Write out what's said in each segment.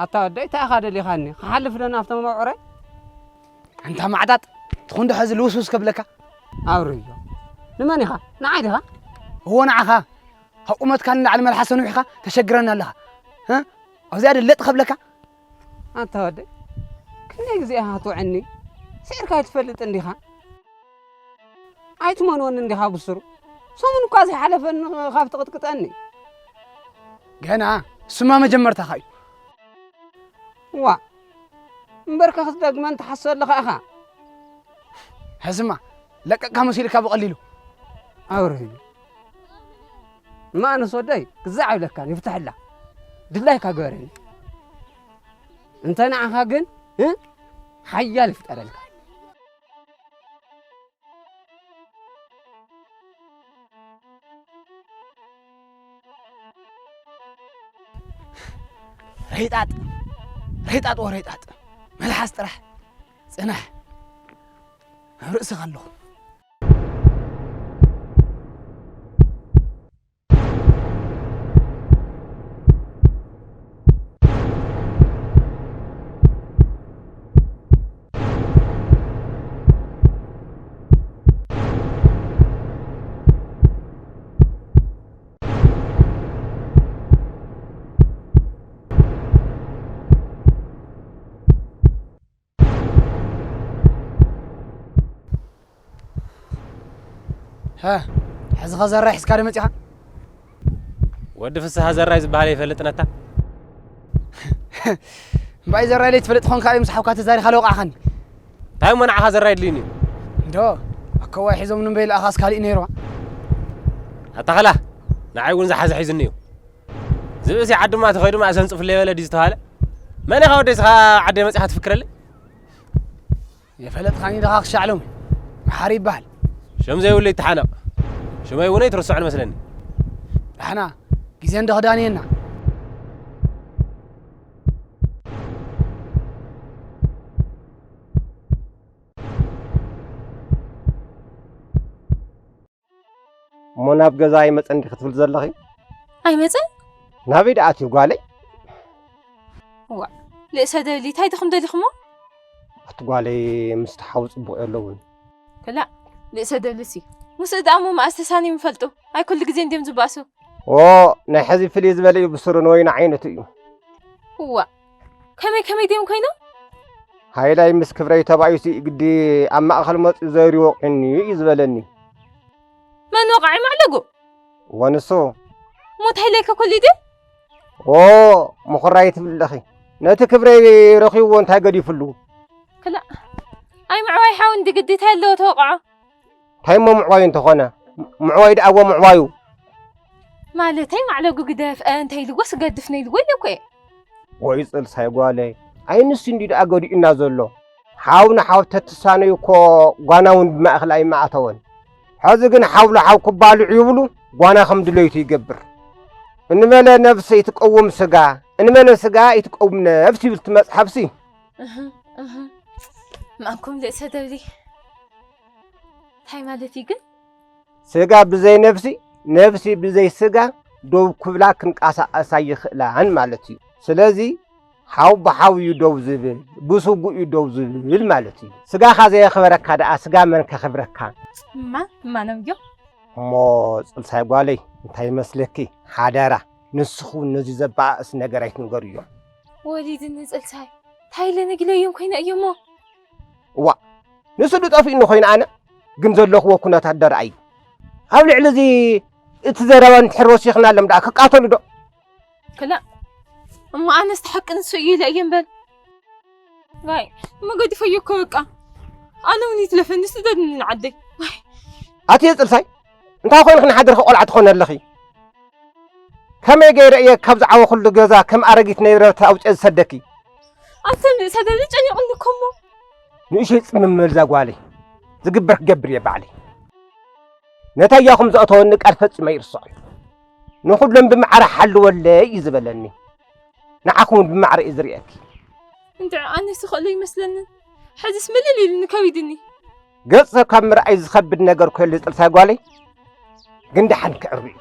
ኣታ ወደይ፣ እንታይ ኢኻ ደሊኻኒ? ክሓልፍ ዶ ናብቶም መብዑረይ? ኣንታ ማዕጣጥ፣ ትኹን ዶ ሕዚ ልውስውስ ከብለካ? ኣብርዮ። ንመን ኢኻ? ንዓይ ዲኻ? እዎ፣ ንዓኻ። ካብ ቁመትካ ንላዕሊ መልሓስ ሰኑሕ ኢኻ፣ ተሸግረኒ ኣለኻ። እ? ኣብዚኣ ዶ ለጥ ከብለካ? ኣታ ወደይ፣ ክንደይ ግዜ ኢኻ ትውዕኒ? ስዒርካ ኣይትፈልጥን ዲኻ? ኣይትመንወኒ እንዲኻ ብስሩ። ሰሙን እኳ ዘይሓለፈኒ ካብ ትቕጥቅጠኒ። ገና እሱማ መጀመርታኻ እዩ። ዋ፣ እምበርከ ክትደግመን ትሓስብ ኣለኻ ኢኻ። ሕዝማ ለቀቅካ መሲልካ ብቐሊሉ። ኣውርህኒ። እማ ኣነስ ወደይ ግዛዕ ኣይብለካን፣ ይፍትሐላ። ድላይካ ግበረኒ። እንተ ንዓኻ ግን፣ እ? ሓያል ይፍጠረልካ። ረይጣጥ፣ ረይጣጥ ወረይጣጥ። መልሓስ ጥራሕ። ጽናሕ። ኣብ ርእስኻ ኣለኹ። ሃ፣ ሕዚ ኸ ዘራይ ሒዝካ ዶ መጺኻ? ወዲ ፍስሃ ዘራይ ዝበሃል ኣይፈልጥን ኣታ። እምባይ ዘራይ ለይትፈልጥ ኾንካ እዩ ምስ ሓውካ ተዛሪኻ ለውቃዕኻኒ። እንታይ እሞ ንዓኻ ዘራይ ድልዩኒ እዩ? እንዶ፣ ኣከዋይ ሒዞም ንበይ ለኣኻስ ካሊእ ነይርዋ። ኣታ ኸላ፣ ንዓይ እውን ዝሓዘ ሒዙኒ እዩ። ዝብእሲ ዓድማ ተኸይዱ ማእሰን ጽፍለይ በለ ድዩ ዝተባሃለ? መን ኢኻ ወደይ እስኻ ዓደይ መጺኻ ትፍክረለይ? የፈለጥካኒ ዲኻ ክሻዕ ሎሚ? መሓሪ ይበሃል። ሽም ዘይብሉ ይተሓነቕ። ሽመይ እውን ኣይትርስዖን መስለኒ። ዳሕና ግዜ እንዶ ክዳንየና። እሞ ናብ ገዛ ኣይመጸን ዲኺ ክትብል ዘለኺ? ኣይመጸን? ናበይ ደኣ ኣትዩ ጓለይ? ዋ፣ ልእሰ ደሊ፣ እንታይ ዲኹም ደሊኹሞ? ኣቲ ጓለይ፣ ምስቲ ሓው ጽቡቕ የለውን። ክላእ፣ ልእሰ ደልሲ። ምስኡ ደኣ እሞ መኣስ ተሳንዮም ይፈልጡ? ኣይ ኩሉ ግዜ እንድዮም ዝባእሱ። ኦ፣ ናይ ሕዚ ፍልይ ዝበለ እዩ ብስሩ ንወይኒ ዓይነቱ እዩ። እዋ፣ ከመይ ከመይ ድዮም ኮይኖም? ሃይላይ ምስ ክብረይ ተባኢሱ እዩ ግዲ ኣብ ማእከል መጺኡ ዘሪ ወቒዑኒ እዩ ዝበለኒ። መን ወቓዒ ማዕለጉ? እወ ንሱ። ሞት ሃይላይከ ኮሊዱ? ኦ፣ ምኹራይ ትብሊ ኣለኺ። ነቲ ክብረይ ረኺብዎ እንታይ ገዲፍሉ? ክላእ። ኣይ ምዕባይ ሓው እንዲ ግዲ እንታይ ኣለዎ ተወቕዖ? እንታይ እሞ ምዕባዩ እንተኾነ? ምዕባዩ ደኣ እዎ ምዕባዩ። ማለተይ ማዕለጉ ግደፍ፣ እ፣ እንታይ ኢልዎ ስገድፍ ነይልዎ ኢለ እኮ እየ። ወይ ጽልሳይ ጓለይ፣ ኣይ ንሱ እንዲ ደኣ ገዲኡና ዘሎ። ሓው ንሓው ተትሳነዩ እኮ ጓና እውን ብማእኸል ኣይመኣተወን። ሕዚ ግን ሓው ለሓው ክባልዑ ይብሉ፣ ጓና ከም ድለይቱ ይገብር። እንበለ ነፍሲ ይትቀውም ስጋ፣ እንበለ ስጋ ይትቀውም ነፍሲ ይብል እቲ መጽሓፍሲ። እህ፣ እህ። ማንኩም ልእሰ ደብሊ። እንታይ ማለት እዩ ግን? ስጋ ብዘይ ነፍሲ፣ ነፍሲ ብዘይ ስጋ ደው ክብላ ክንቀሳቐሳ ይኽእላን ማለት እዩ። ስለዚ ሓው ብሓው እዩ ደው ዝብል፣ ብስጉእ እዩ ደው ዝብል ማለት እዩ። ስጋኻ ዘየኽበረካ ደኣ ስጋ መን ከኽብረካ? እማ፣ እማ ነብዮ። እሞ ጽልሳይ ጓለይ እንታይ ይመስለኪ? ሓደራ ንስኹ ነዚ ዘበኣእስ ነገር ኣይትንገርዮ። ወሊድኒ ጽልሳይ፣ እንታይ ኢለ ነጊለዮም ኮይነ እዮሞ? እዋ፣ ንሱ ዶ ጠፊእኒ ኮይኑ ኣነ ግን ዘለኽዎ ኩነታት ደርኣዩ። ኣብ ልዕሊ እዚ እቲ ዘረባ እንድሕር ወሲኽናሎም ደኣ ክቃተሉ ዶ? ክላ፣ እሞ ኣነስ እቲ ሓቂ ንሱ እዩ ኢለ እየ እምበር። ዋይ፣ እሞ ገዲፈዮ እኮ በቃ። ኣነ እውን ይትለፈኒ ስደድኒ ንዓደይ። ዋይ። ኣትየ ጽልሳይ፣ እንታይ ኮይንኺ ንሓድርኺ ቆልዓ ትኾኒ ኣለኺ? ከመይ ገይረ እየ ካብ ዝዓበኹሉ ገዛ ከም ኣረጊት ነብረት ኣውፅኤ ዝሰደኪ? ኣንተ ንእሰ ደሊ ጨኒቑኒ እኮ እሞ። ንእሸይ ጽምም በል እዛ ጓለይ፣ ዝግበር ክገብር እየ ባዕለይ። ነታ እያኹም ዘእተወኒ ቃል ፈጺመ ኣይርስዖን። ንኹሎም ብማዕረ ሓልወለይ እዩ ዝበለኒ። ንዓኹም እውን ብማዕረ እዩ ዝርእየኪ። እንድዒ ኣነስ ዝኽእሎ ይመስለንን። ሕዚስ ምልል ኢሉኒ ከቢድኒ። ገጽ ሰብ ካብ ምርኣይ ዝኸብድ ነገር ኮ የለ ጽልሳይ ጓለይ፣ ግን ደሓን ክዕሩ እዩ።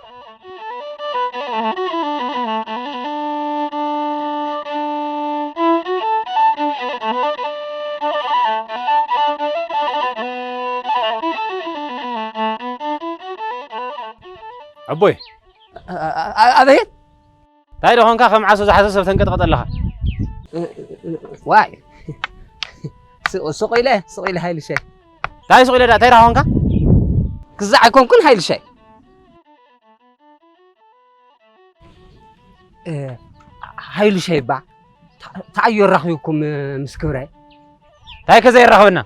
ኣቦይ። ኣ-፣ ኣ-፣ ኣበየት? እንታይ ደኾንካ ከም ዓሶ ዝሓዘ ሰብ ተንቀጥቀጠ ኣለኻ? ዋይ። ስ-፣ ስቕ ኢለ፣ ስቕ ኢለ ሃይልሻይ። እንታይ ስቕ ኢለ ደኣ? እንታይ ደኣ ኾንካ? ክዛዕ ኣይኮንኩን ሃይልሻይ። እ፣ ሃይልሻይ እባ፣ ታ-፣ ታኣዮ ኣራኺብኩም ምስ ክብራይ? እንታይ ከ ዘየራኽበና?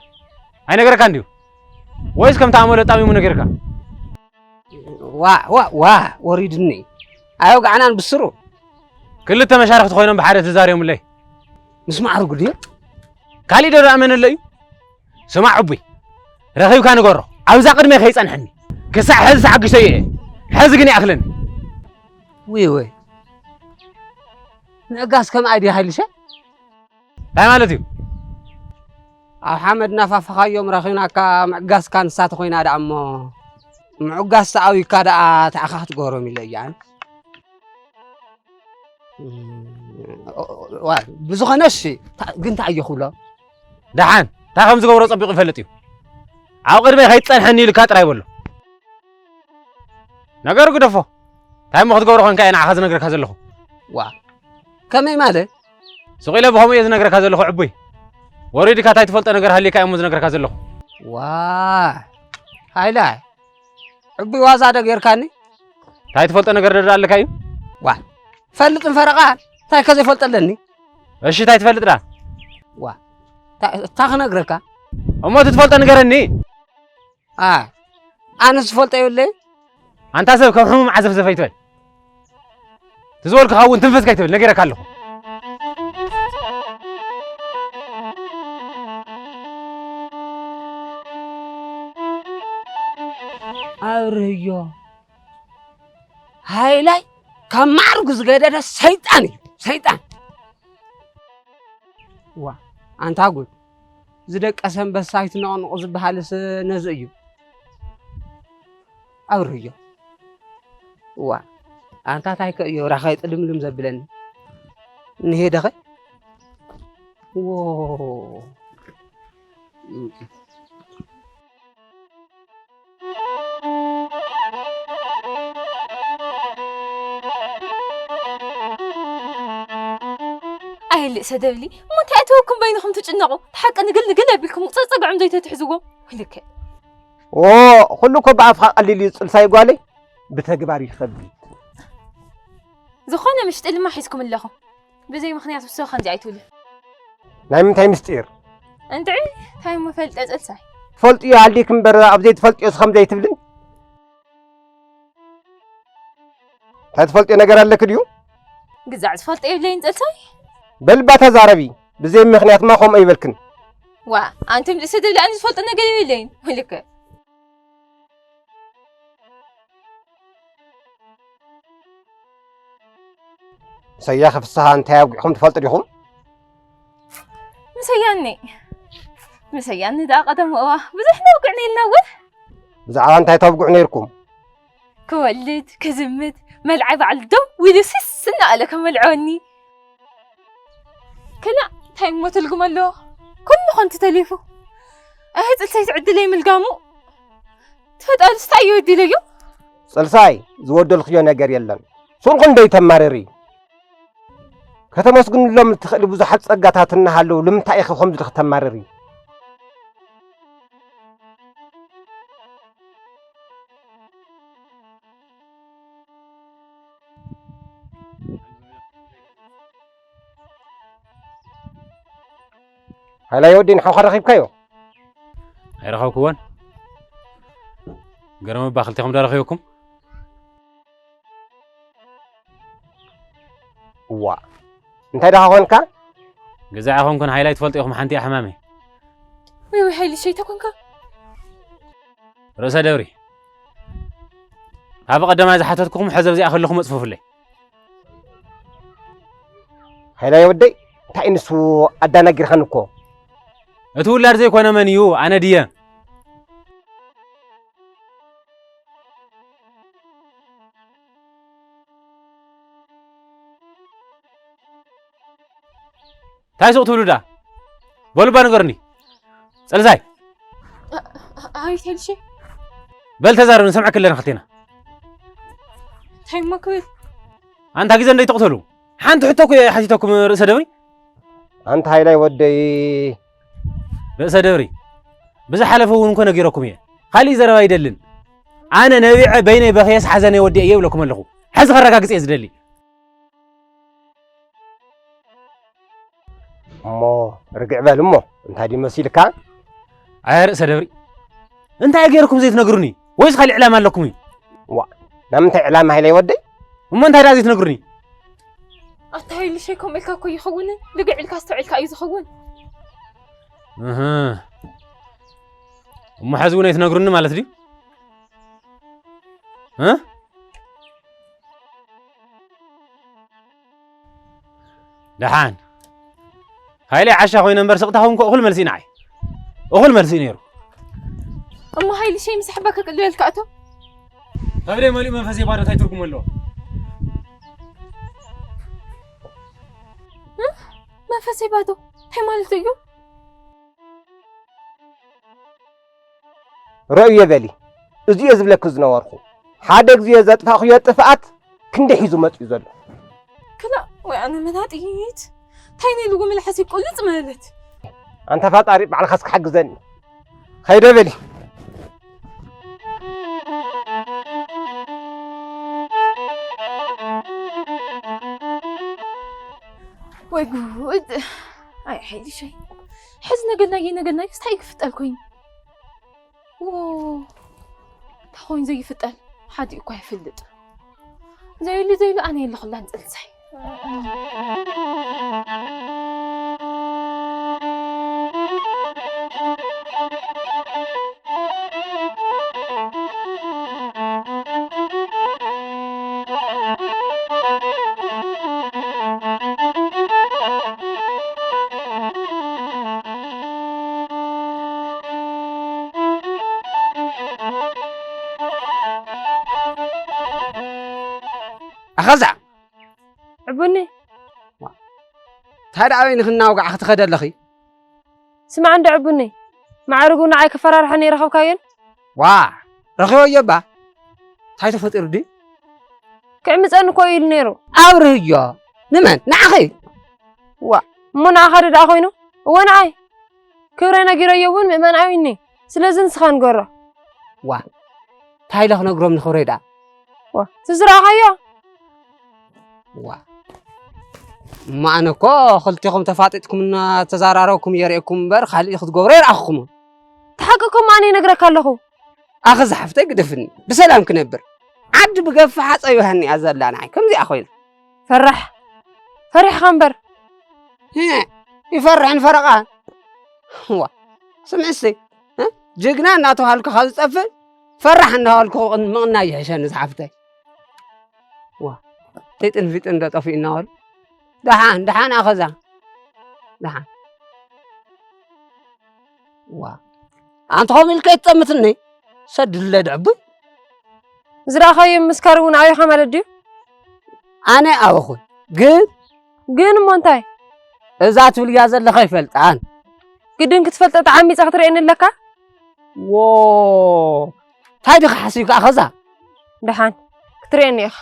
ኣይነገረካን ድዩ? ወይስ ከምቲ ኣመሎ ጣሚሙ ነገርካ? ዋ፣ ዋ፣ ዋ፣ ወሪድኒ። ኣየውግዓናን ብስሩ። ክልተ መሻርኽቲ ኮይኖም ብሓደ ተዛርዮምለይ። ምስ ማዕርጉ ድዩ? ካሊእ ዶ ደኣ መን ኣሎ እዩ? ስማዕ ዕቡይ፣ ረኺብካ ንገሮ። ኣብዛ ቅድመይ ከይጸንሐኒ። ክሳዕ ሕዚ ተዓጊሰዮ እየ። ሕዚ ግን ይኣኽለኒ። ውይ፣ ውይ። ምዕጋስ ከምኣ ድዩ ሃይልሸ? እንታይ ማለት እዩ? ኣብ ሓመድ እናፋፋኻዮም ረኺብናካ ምዕጋስካ ንሳ ተኾይና ደኣ እሞ፣ ምዕጋስ ተኣዊካ ደኣ ተኣኻ ክትገብሮም ኢለ እያን። ዋ፣ ብዝኾነ እሺ፣ ታ-፣ ግን እንታይ እየ ክብሎ? ደሓን፣ እንታይ ከም ዝገብሮ ጸቢቑ ይፈልጥ እዩ። ኣብ ቅድመይ ከይትጸንሐኒ ኢልካ ጥራይ በሎ። ነገሩ ግደፎ። እንታይ እሞ ክትገብሮ ኮንካ እየ ንዓኻ ዝነግረካ ዘለኹ። ዋ፣ ከመይ ማለት? ስቕ ኢለ ብኸምኡ እየ ዝነግረካ ዘለኹ ዕቡይ። ወሪድካ እንታይ ትፈልጦ ነገር ሃልዩካ እየ እሞ ዝነግረካ ዘለኹ። ዋ፣ ሃይላይ፣ ዕቡይ ዋዛ ዶ ጌርካኒ? እንታይ ትፈልጦ ነገር ዶ ኣለካ እዩ? ዋ፣ ፈልጥ እንፈረቓ፣ እንታይ ከ ዘይፈልጦ ኣለኒ? እሺ፣ እንታይ ትፈልጥ ደኣ? ዋ፣ ታ-፣ እታ ክነግረካ። እሞ እቲ ትፈልጦ ንገረኒ። ኣ፣ ኣነስ ዝፈልጦ የብለይ። ኣንታ ሰብ ከም ሕሙም ዓዘፍዘፍ ኣይትበል። እቲ ዝበልኩኻ እውን ትንፍስ ከይትብል ነጊረካ ኣለኹ። ኣብርህዮ፣ ሃይላይ ካብ ማዕርጉ ዝገደደ ሰይጣን እዩ፣ ሰይጣን። ዋ፣ ኣንታ ጉድ፣ ዝደቀሰ ኣንበሳ ኣይትነቕንቑ ዝበሃልስ ነዚ እዩ። ኣብርህዮ። እዋ፣ ኣንታ ታይ ከ እዮ ራኻይ ጥልምልም ዘብለኒ? እንሄ ደኸ? ዎ። ኣየልእ ሰደብሊ፣ እሞ እንታይ ኣተወኩም በይንኹም ትጭነቑ? ሓቂ ንግል ንግል ኣቢልኩም ጸጸግዖም ዘይተትሕዝዎም? ወይልከ። ኦ፣ ኩሉ እኮ ብኣፍኻ ቀሊል እዩ ጽልሳይ ጓለይ፣ ብተግባር ይኸብድ። ዝኾነ ምሽጢ ልማ ሒዝኩም ኣለኹም። ብዘይ ምኽንያት ብሰው ከምዚ ኣይትብሉ። ናይ ምንታይ ምስጢር? እንድዒ፣ እንታይ እሞ ፈልጠ ጽልሳይ? ትፈልጥዮ ሃልይክ እምበር ኣብ ዘይትፈልጥዮስ ከም ዘይትብልን። እንታይ ትፈልጥዮ ነገር ኣለክ ድዩ? ግዛዕ ዝፈልጦ የብለይን ጽልሳይ። በልባ ተዛረቢ፣ ብዘይ ምኽንያትማ ከምኡ ኣይበልክን። ዋ፣ ኣንቱም ርእሰ ደብሊ ኣነ ዝፈልጦ ነገር የብለይን። ወልከ። ሰያኸ ፍስሃ እንታይ ኣውጊዕኹም ትፈልጡ ዲኹም? ምሰያኒ። ምሰያኒ ደኣ ቀደም እዋ ብዙሕ ነውግዕ ነይልና እውን። ብዛዕባ እንታይ ተውግዑ ነይርኩም? ክወልድ፣ ክዝምት፣ መልዓይ ባዕሉ ደው ኢሉ ስስ እናኣለ ከመልዕወኒ። ክላ እንታይ እሞ ትልግም ኣለዎ? ኩሉ ከንቱ ተሊፉ። ኣይ፣ ጽልሰይ ትዕድለይ ምልጋሙ። ትፈጣሪስ እንታይ እዩ ወዲለዮ? ጽልሳይ፣ ዝወደልክዮ ነገር የለን። ሱንኹ እንደይ ተማርሪ። ከተመስግንሎም እትኽእሊ ብዙሓት ጸጋታት እናሃለዉ፣ ልምንታይ ኢኺ ከምዚ ኢልኺ ተማርሪ? ሃይላይ ወዲ ንሓውኻ ረኺብካዮ? ኣይረኸብክዎን። ገረመባ፣ ክልቴኹም ዶ ረኺበኩም? እዋ፣ እንታይ ደኣ ኮንካ? ገዛ ኣይኮንኩን፣ ሃይላይ ትፈልጡ ኢኹም፣ ሓንቲ እያ ሕማመይ። ወይ ወይ፣ ሃይሊ ሸይታ ኮንካ? ርእሰ ደብሪ፣ ካብ ቀደማይ ዝሓተትኩኹም፣ ሕዚ ኣብዚኣ ከለኹም ኣጽፉፍለይ። ሃይላይ ወደይ፣ እንታይ ንሱ ኣዳናጊርካኒ እኮ። እቲ ውላድ ዘይኮነ መን እዩ? ኣነ ድየ? እንታይ ሱቕ ትብሉ ደኣ? በሉ እባ ንገሩኒ። ጸልሳይ። አ-፣ አ-፣ ኣቤት ኤልሼ። በል ተዛረብ፣ ንሰምዐኪ ኣለና ክልቴና። እንታይ እሞ ክብል? ኣንታ ግዜ እንደይትቕተሉ። ሓንቲ ሕቶ እኮ እየ ሓቲተኩም ርእሰ ደብሪ። ኣንታ ሃይላይ ወደይ። ርእሰ ደብሪ። ብዝሓለፈ እውን እኮ ነጊረኩም እየ። ካሊእ ዘረባ ኣይደልን። ኣነ ነቢዐ በይነይ በኽየስ ሓዘነይ ወዲአ እየ ይብለኩም ኣለኹ። ሕዚ ከረጋግጽ እየ ዝደሊ። እሞ ርግዕ በል እሞ፣ እንታይ ድዩ መሲልካ? ኣየ ርእሰ ደብሪ፣ እንታይ ገይርኩም ዘይትነግሩኒ? ወይስ ካሊእ ዕላማ ኣለኩም እዩ? ዋ፣ ናብ ምንታይ ዕላማ ሃይለይ ወደይ? እሞ እንታይ ደኣ ዘይትነግሩኒ? ኣታ ሃይልሸይ፣ ከምኡ ኢልካ እኮ ይኸውን፣ ልግዕ ኢልካ ኣስተውዒልካ እዩ ዝኸውን። እህ። እሞ ሕዚ እውን ኣይትነግሩኒ ማለት ድዩ? እ? ደሓን። ሃይለ ዓሻ ኮይነ እምበር ስቕታ ኹንኮ እኹል መልሲ ንዓይ። እኹል መልሲ ነይሩ። እሞ ሃይልሸይ ምስ ኣሕባ ከቅልለልካ እቶ? ከብደይ መሊኡ መንፈሰይ ባዶ እንታይ ትርጉም ኣለዎ? እ? መንፈሰይ ባዶ እንታይ ማለት እዩ? ርእየ በሊ፣ እዚ'የ ዝብለኪ ዝነበርኩ። ሓደ ግዜ ዘጥፋእኽዮ ጥፍኣት ክንዲ ሒዙ መጺኡ ዘሎ። ክላእ፣ ወይ ኣነ መናጢት። እንታይ ነይልዎ መልሓሰይ ቁልጽ መበለት። ኣንታ ፈጣሪ ባዕልኻ እስኪ ሓግዘኒ። ኸይደ በሊ። ወይ ጉድ! ኣይ ሓይልሸይ፣ ሕዚ ነገርናዮ ነገርናዮ እንታይ ክፍጠር ኮይኑ? ዎ፣ እንታይ ኮይኑ ዘይፍጠር? ሓዲኡ እኳ ይፍልጥ። ዘይሉ ዘይሉ ኣነ የለኹላን ጽልሳይ። ኣኸዛ ዕቡኒ። እንታይ ደኣ ኣበይ ንኽናውጋዕ ክትኸደ ኣለኺ? ስማዕ እንዶ ዕቡኒ፣ ማዕርጉ ንዓይ ከፈራርሐኒ ረኸብካዮን? ዋ፣ ረኺበዮ እባ። እንታይ ተፈጢሩ ድዩ? ክዕምጸኒ እኮ እዩ ኢሉ ነይሩ። ኣብርህዮ። ንመን? ንዓኺ? ዋ፣ እሞ ንዓኻ ዶ ደኣ ኮይኑ? እወ ንዓይ። ክብረይ ነጊረዮ እውን ምእመን ኣይኒ። ስለዚ ንስኻ ንገሮ። ዋ፣ እንታይ ኢለ ክነግሮም ንኽብረይ ደኣ? ዋ፣ እቲ ዝረኣኻዮ? ዋ። እሞ ኣነ እኮ ክልቴኹም ተፋጢጥኩም እናተዘራረብኩም የርእየኩም እምበር ካልእ ክትገብሮ የርኣኹኹም። እቲ ሓቂ እኮ እሞ ኣነ ይነግረካ ኣለኹ። ኣኸ ዝሓፍተይ ግደፍኒ። ብሰላም ክነብር። ዓዲ ብገፋ ሓፀ ዮሃኒ እያ ዘላ ንዓይ። ከምዚኣ ኮይና። ፈራሕ። ፈሪሕኻ እምበር። ሄ፣ ይፈርሕን ፈረቓ። ዋ። ስምዕሲ፣ እ? ጅግና እናተባሃልኩ ካብ ዝጠፍእ፣ ፈራሕ እናበልኩ ምቕናይ ይሕሸኒ ዝሓፍተይ። ዋ፣ ጢጥን ፊጥን ዶ ጠፊኡ እናበሉ። ደሓን፣ ደሓን ኣኸዛ። ደሓን። ዋ፣ ኣንተ ኸም ኢልካ ይትጠምትኒ። ሰድለ ድዕቡይ። ዝረኣኻዮ ምስካር እውን ኣበኻ ማለት ድዩ? ኣነ ኣበኹን። ግን ግን እሞ እንታይ? እዛ ትብልያ ዘለኻ ይፈልጣን። ግድን ክትፈልጠ ተዓሚጻ ክትርእየኒ ኣለካ? ዎ፣ እንታይ ዲኻ ሓሲብካ ኣኸዛ? ደሓን፣ ክትርእየኒ ኢኻ።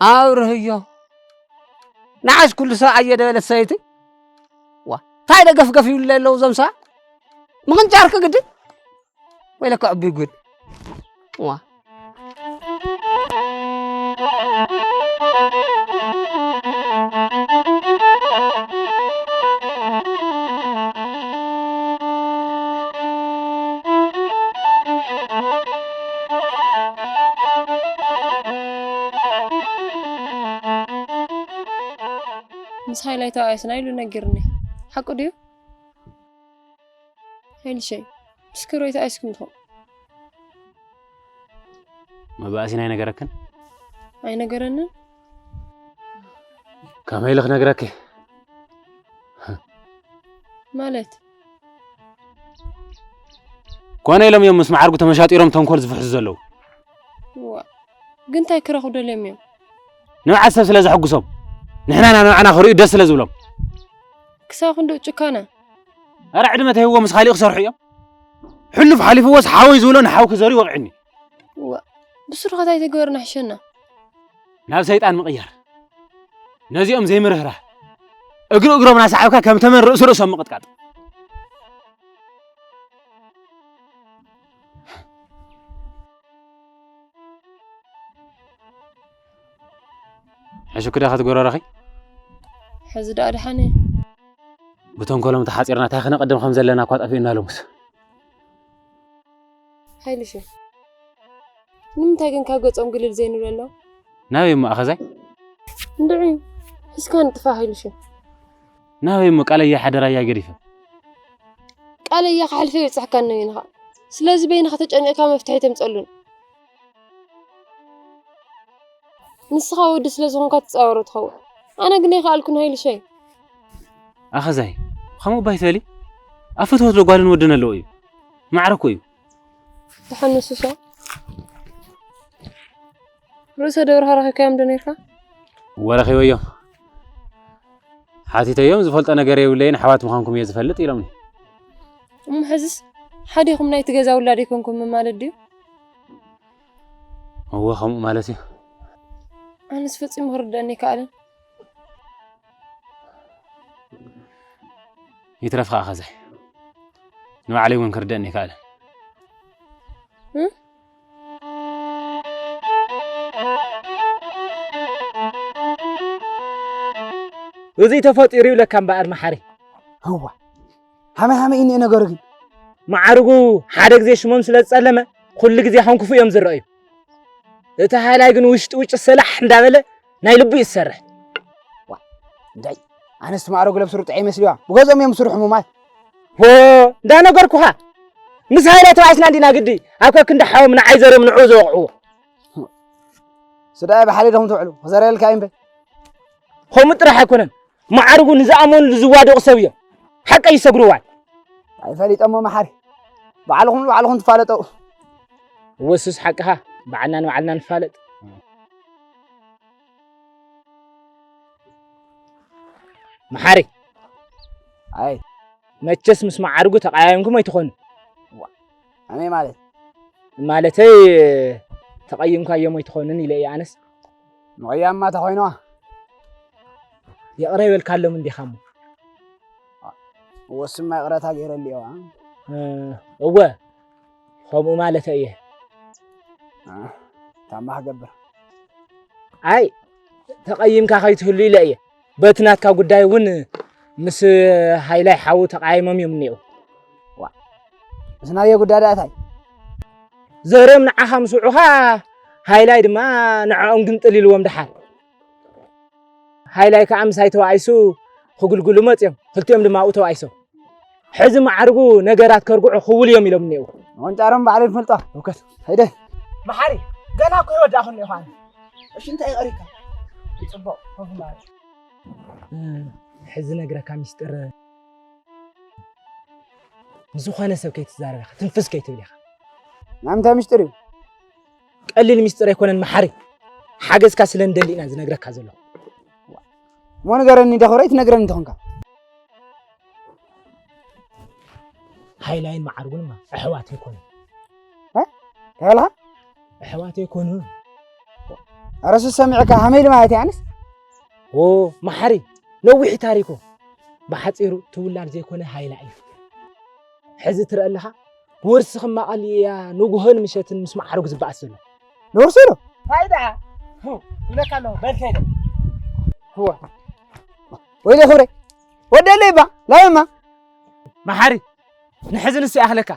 ኣብርህዮ። ንዓስ ኩሉ ሰብ ኣየ ደበለት ሰበይቲ? ዋ፣ እንታይ ደገፍገፍ ይብሉ ኣለዉ እዞም ሰባት? ምኽንጫርኪ ግድን? ወይለካ ዕቡይ ጉድ። ዋ። ምስ ሃይላይ ተባኢስና ኢሉ ነጊርኒ። ሓቁ ድዩ? ሃይልሸይ፣ ምስ ክብሮይ ተባኢስኩም ኢኹም። መባእሲን ኣይነገረክን? ኣይነገረንን። ከመይ ኢለ ክነግረኪ? ማለት? ኮነ ኢሎም እዮም ምስ መዓርጉ ተመሻጢሮም ተንኮል ዝፍሕሱ ዘለዉ። ዋ፣ ግን እንታይ ክረኽቡ ደልዮም እዮም? ንብዓት ሰብ ስለ ዘሐጉሶም፣ ንሕና ናብ ንባዕና ክርእዩ ደስ ስለ ዝብሎም። ክሳብ ክንድኡ ጭካነ? ኣረ ዕድመ ተሂብዎ ምስ ካሊእ ክሰርሑ እዮም። ሕሉፍ ሓሊፍዎስ ሓወይ ዝብሎ ንሓው ክዘርዩ ወቕዕኒ። ዋ፣ ብስሩ ኸ እንታይ ተገበርና ሕሸና? ናብ ሰይጣን ምቕያር። ነዚኦም ዘይምርህራህ። እግሪ እግሮም ናሰዓብካ ከም ተመን ርእሲ ርእሶም ምቕጥቃጥ። ሕሹክ ዳ ክትጎረረኺ? ሕዚ ደኣ ደሓን እየ። ብተንኮሎም ተሓጺርና እንታይ ክነቐድም ከም ዘለና እኳ ጠፊኡና ሎምስ። ሃይልሽ፣ ንምንታይ ግን ካብ ገጾም ግልል ዘይንብለሎም? ናበይ እሞ ኣኸዛይ? እንድዒ፣ እስካ ንጥፋ ሃይልሽ። ናበይ እሞ ቃለያ ሓደራያ ገዲፈ? ቃለያ ክሓልፈ ይብጽሕካ እነይንኻ። ስለዚ በይንኻ ተጨኒቕካ መፍትሒ ተምጸሉን። ንስኻ ወዲ ስለ ዝኾንካ ትጻወሮ ትኸውን። ኣነ ግን ኣይከኣልኩን ሃይልሸይ። ኣኸዛይ፣ ከምኡ እባ ኣይትበሊ። ኣብ ፍትወት ዶ ጓልን ወድን ኣለዎ እዩ? ማዕረ እኮ እዩ። ተሓነሱሶ። ርእሰ ደብርኻ ረኺብካዮም ዶ ነይርካ? እወ ረኺበዮም። ሓቲተዮም ዝፈልጦ ነገር የብለይን፣ ኣሕዋት ምዃንኩም እየ ዝፈልጥ ኢሎምኒ። እሞ ሕዝስ ሓዲኹም ናይቲ ገዛ ውላድ ኣይኮንኩምን ማለት ድዩ? እወ ከምኡ ማለት እዩ። ኣነስ ፈጺሙ ክርደአኒ ኣይከኣለን። ይትረፍ ኸዓ ኸዛይ። ንባዕለይ እውን ክርደአኒ ኣይከኣለን። እም? እዚ ተፈጢሩ ይብለካ እምበኣር መሓሪ። እዋ፣ ሃመይ ሃመይ እዩ እኒኦ ነገሩ ግን። መዓርጉ ሓደ ግዜ ሽሞም ስለ ዝጸለመ፣ ኩሉ ግዜ ከም ክፉእ እዮም ዝረኣዩ። እቲ ሃላይ ግን ውሽጢ ውጭ ሰላሕ እንዳበለ ናይ ልቡ እዩ ዝሰርሕ። ዋ፣ እንታይ? ኣነስ መዓርጉ ለብስሩ ጥዑይ መስልዋ። ብገዝኦም እዮም ዝስርሑ ሕሙማት። ሆ፣ እንዳነገርኩኻ። ምስ ሃይለ ተባኢስና እንዲና ግዲ። ኣብ ከክንዲ ሓዎም ንዓይ ዘርዮም ንዕኡ ዝወቕዕዎ። ስዳይ ብሓደ ዶም ትውዕሉ። ክዘረልካ እዩ እምበር። ከምኡ ጥራሕ ኣይኮነን። መዓርጉ ንዝኣመኑሉ ዝዋደቑ ሰብ እዮም። ሓቀይ ይሰግሩዋል። ኣይፈሊጦሞ መሓሪ። ባዕልኹም ባዕልኹም ትፋለጠው። ወስስ ሓቅኻ። ባዕልና ንባዕልና ንፋለጥ። መሓሪ። ኣይ። መቸስ ምስ መዓርጉ ተቐያየምኩም ኣይትኾኑ። ዋ፣ ኣመይ ማለት? ማለተይ ተቐይምካዮም ኣይትኾኑን ኢለ እየ ኣነስ። ምቕያምማ ተኾይንዋ። ይቕረ ይበልካሎም እንዲኻ እሞ። ወስማ ይቕረታ ገይረልዮ፣ እ? እ፣ እወ፣ ከምኡ ማለተ እየ። እ፣ ታማ ክገብር። ኣይ፣ ተቐይምካ ከይትህሉ ኢለ እየ። በቲ ናትካ ጉዳይ እውን ምስ ሃይላይ ሓዉ ተቃይሞም እዮም እኒአው። ዋ፣ ምስ ናየ ጉዳይ ደኣ እንታይ? ዘርዮም ንዓኻ ምስ ውዑኻ፣ ሃይላይ ድማ ንዕኦም ግንጥል ኢልዎም ደሓር። ሃይላይ ከዓ ምሳይ ተባኢሱ ክግልግሉ መፅዮም። ክልቲኦም ድማ ኣብኡ ተባኢሶም። ሕዚ ማዕርጉ ነገራት ከርግዑ ክውል እዮም ኢሎም እኒአው። ወንጫሮም ባዕሉ ይፈልጦ። እውከት። ሄደ። መሓሪ፣ ገና እኮ ይወዳእኹ እኒኦ ኸዓ። እሺ፣ እንታይ ቀሪካ? ጽቡቕ፣ ኮፍ ማለት። እ፣ ሕዚ ነግረካ ሚስጥር። ንዝኾነ ሰብ ከይትዛረብ ኢኻ፣ ትንፍስ ከይትብል ኢኻ። ናይ ምንታይ ሚስጥር እዩ? ቀሊል ሚስጥር ኣይኮነን መሓሪ። ሓገዝካ ስለ እንደሊ ኢና ዝነግረካ ዘለኹ። እሞ ንገረኒ፣ ደኸረይ ትነግረኒ እንተኾንካ። ሃይላይን መዓርጉንማ ኣሕዋት ኣይኮኑን። እ? እንታይ በልኻ? ኣሕዋት ኣይኮኑን። ኧረ ሱስ ሰሚዕካ ሃመይ ኢሉ ማለት እዩ ኣነስ። ኦ፣ መሓሪ፣ ነዊሕ ታሪኩ። ብሓጺሩ ትውላድ ዘይኮነ ሃይላ እዩ። ሕዚ ትርኢ ኣለኻ፣ ብወርሲ ክማቐል እያ ንጉሆን ምሸትን ምስ መዓርጉ ዝበኣስ ዘሎ። ንወርሲ ኢሉ? እንታይ ደኣ? ሁ፣ ይብለካ ኣለኹ፣ በል ከይደ። ህዋ። ወይለ ክብረይ። ወደለይ እባ፣ ላይማ። መሓሪ፣ ንሕዚ ንሱ ይኣኽለካ።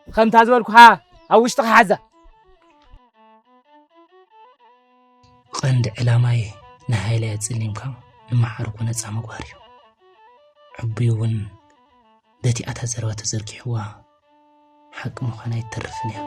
ከምታ ዝበልኩኻ ኣብ ውሽጥኻ ሓዛ። ቀንዲ ዕላማይ ንሃይለ ኣጸሊምካ ንመዓርጉ ነጻ ምግባር እዩ። ዕቡይ እውን በቲ ኣታ ዘረባ ተዘርጊሕዋ ሓቂ ምዃና ኣይተርፍን እያ።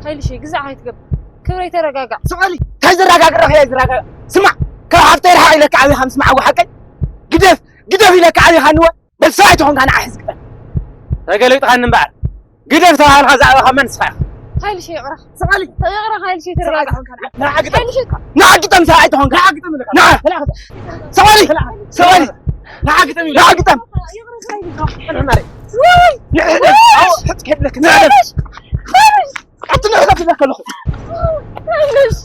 ሃይልሽ ግዛዕ ኣይትገብር። ክብረይ ተረጋጋዕ። ስቕ በሊ። እንታይ ዘረጋግእ ረኺበ ዝረጋጋእ? ስማዕ፣ ካብ ሓፍተይ ርሓቕ ኢለካ ዓቢኻ ምስ መዓጉ ሓቀይ። ግደፍ፣ ግደፍ ኢለካ ዓቢኻ ንወ። በል ሰብኣይ ተኾንካ ንዓ ሕዚ ግጠም። ተገሊጥኻኒ እምበኣር። ግደፍ ተባሃልካ ዝኣበኻ መን ንስኻ ኢኻ? ሃይልሽ ይቕረኻ። ስቕ በሊ። ይቕረኻ ሃይልሽ ተረጋጋዕ። ንዓ ግጠም። ሃይልሽ ንዓ ግጠም ሰብኣይ ተኾንካ። ንዓ ግጠም ኢለካ። ንዓ። ንዓ ግጠም። ስቕ በሊ። ስቕ በሊ። ንዓ ግጠም ኢለካ። ንዓ ግጠም። ይቕረኻ ሃይልሽ። ንሕና ርእ። ውይ! ንሕና ርእ። ውይ! ኣዎ፣ ሕጽ ከብለክ። ንዓ። ሃይልሽ! ሃይልሽ! ኣቲ ንሕና ክብለክ ኣለኹ። ሃይልሽ!